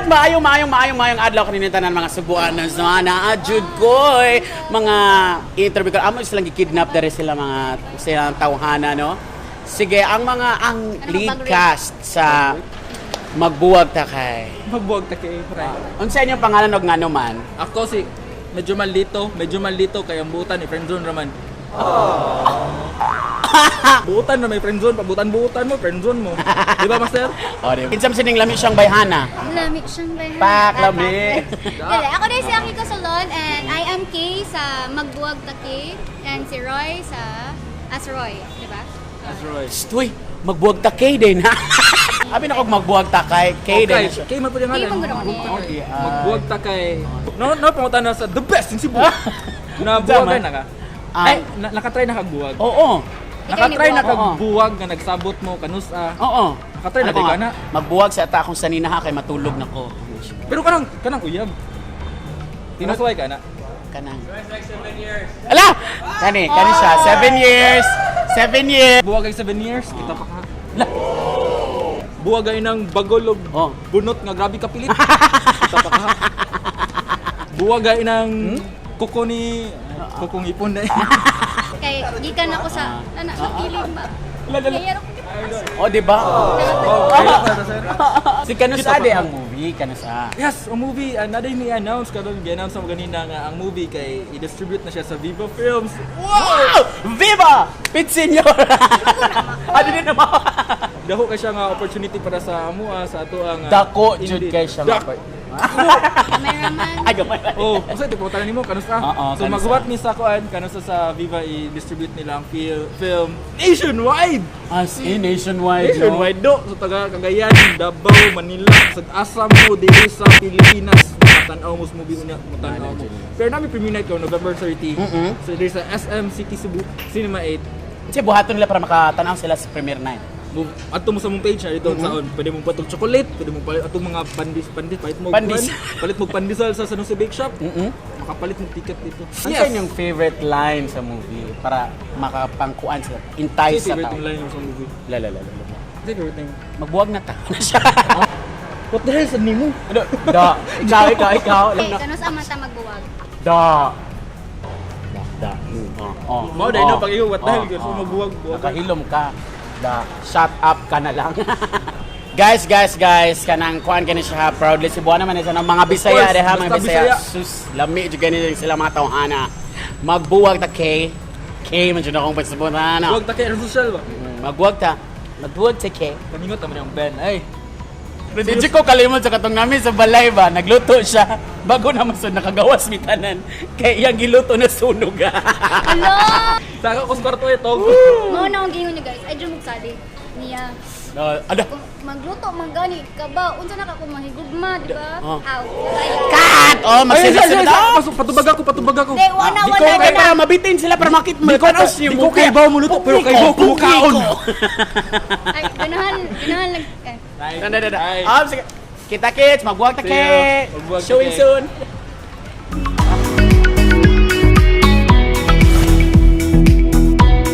Alright, maayo, maayo, maayo, maayong adlaw kanina tanan mga Subuanos, no? Naa jud koy mga interview ko. Amo silang gikidnap dere sila mga silang tawhana, no? Sige, ang mga ang Ano lead bang cast sa Magbuwag Ta Kay. Magbuwag ta kay pre. Unsa inyong pangalan og ngano man? Ako si medyo malito kay ang buutan ni friendzone raman. Buutan na may friendzone, pabutan-buutan mo, friendzone mo. Di ba, master? O, di ba? Kinsam sining lami siyang bayhana. Lami siyang bayhana. Pak, lami. Dili, ako din si Akiko Solon and I am Kay sa Magbuwag Ta Kay and si Roy sa as Roy, di ba? That's right. Stoy, Magbuwag Ta Kay din ha. Abi na kog Magbuwag Ta Kay, Kay din na siya. Kay man po yung Kay ngalan. man gud ako ni. Okay, ay. Magbuwag ta kay. No, no, pangutan na sa the best in Cebu. Na buwagan na ka. Ah. Ay, nakatry na kag buwag. Oo. Ikaw Nakatry ni na buwag. kag buwag nga nagsabot mo kanus ah. Oo. Nakatry na Ano kay ko nga, ka na. Magbuwag sa ata akong sanina ha kay matulog na ko. Pero kanang kanang uyab. Tinasway ka na. Kanang. Ala! Kani, kani siya. 7 years. 7 years. Buwag ay 7 years, kita pa ka. Ala. Buwag ay nang bagol og Oh. bunot nga grabe kapilit. Kita pa ka. Buwag ay nang kuko ni kukong ipon na. Kay gikan ako sa ana napiling ba. Kaya ako Oh, di ba? Oh, kaya pa sir. Si Kanusa de ang movie, Kanusa. Yes, ang movie na ni announce karon, gi-announce mo ganina nga ang movie kay i-distribute na siya sa Viva Films. Wow! Viva! Pit Senior! Ano din naman? Dako kay siya nga opportunity para sa amua sa ato ang Dako jud kay siya nga. Cameraman. Ay, gamay. Oh, unsa tipo tanan nimo kanusa? Oo, So kanusa. maghuwat ni sa kuan kanusa sa Viva, i-distribute nila ang film nationwide. As in, nationwide, no? Nationwide do. So taga Cagayan, Davao, Manila, sa asa mo diri sa Pilipinas tan-aw mo sa movie unya, matan-aw mo. Pero nami premiere night ko November 30. So diri sa SM City Cebu Cinema 8. Kasi buhaton nila para makatanaw sila sa premiere night. Move adto mo sa mong page na dito saon. Pwede mong patog chocolate, pwede mong palit atong mga pandis pandis, palit mo Pandis. kuan, palit mo pandesal sa San Jose Bake Shop. Makapalit mo ticket dito. Ano sa inyong favorite line sa movie para makapangkuan sila, entice sa Favorite tao? mong line mo sa movie? La la la la la. Kasi favorite name. Magbuwag na ta. Ano siya? What the hell sa nimo? Ano? Da. Ikaw, ikaw, ikaw. Okay, kanus man ta magbuwag. Da. Da. Da. Oh. Oh. Mao dai no pag ikaw, what the hell, Oh, gusto oh. magbuwag, buwag. Nakahilom ka. Da. Shut up ka na lang. Guys, guys, guys, kanang kuan kani siya ha, proudly Cebuana man isa ng mga Bisaya course, de ha, mga basta Bisaya. Bisaya. Sus, lami jud gani sila mga tawhana. Magbuwag ta kay K man jud akong pagsabutan. Huwag ta kay social ba? Magbuwag ta. Magbuwag ta kay. Paningot naman yung Ben. Ay. Pero di ko kalimot sa katong namin sa balay ba, nagluto siya. Bago naman sa nakagawas mi tanan. Kay iyang giluto na sunog. Hello! Saka ko sa kwarto ito. Mao na akong giingon niyo guys. Ay jud magsali niya. No, ano? Kung magluto man gani ka ba unsa na ka kung mahigugma, di ba? Oh. Aw. Cut! Oh, Ay, ay, magsunod ay, sunod. ay, pasok, patubag ako, patubag ako. Di, wala, Di wala, ko kay wala. para mabitin sila para makit Di ko di ko kay baw muluto, pero kay baw kumukaon. Ay, ganahan, ganahan lang. Eh. Da, da, da, da. Ah, sige. Kita kits, magbuwag ta See you. kay. Magbuwag ta Showing kay. soon.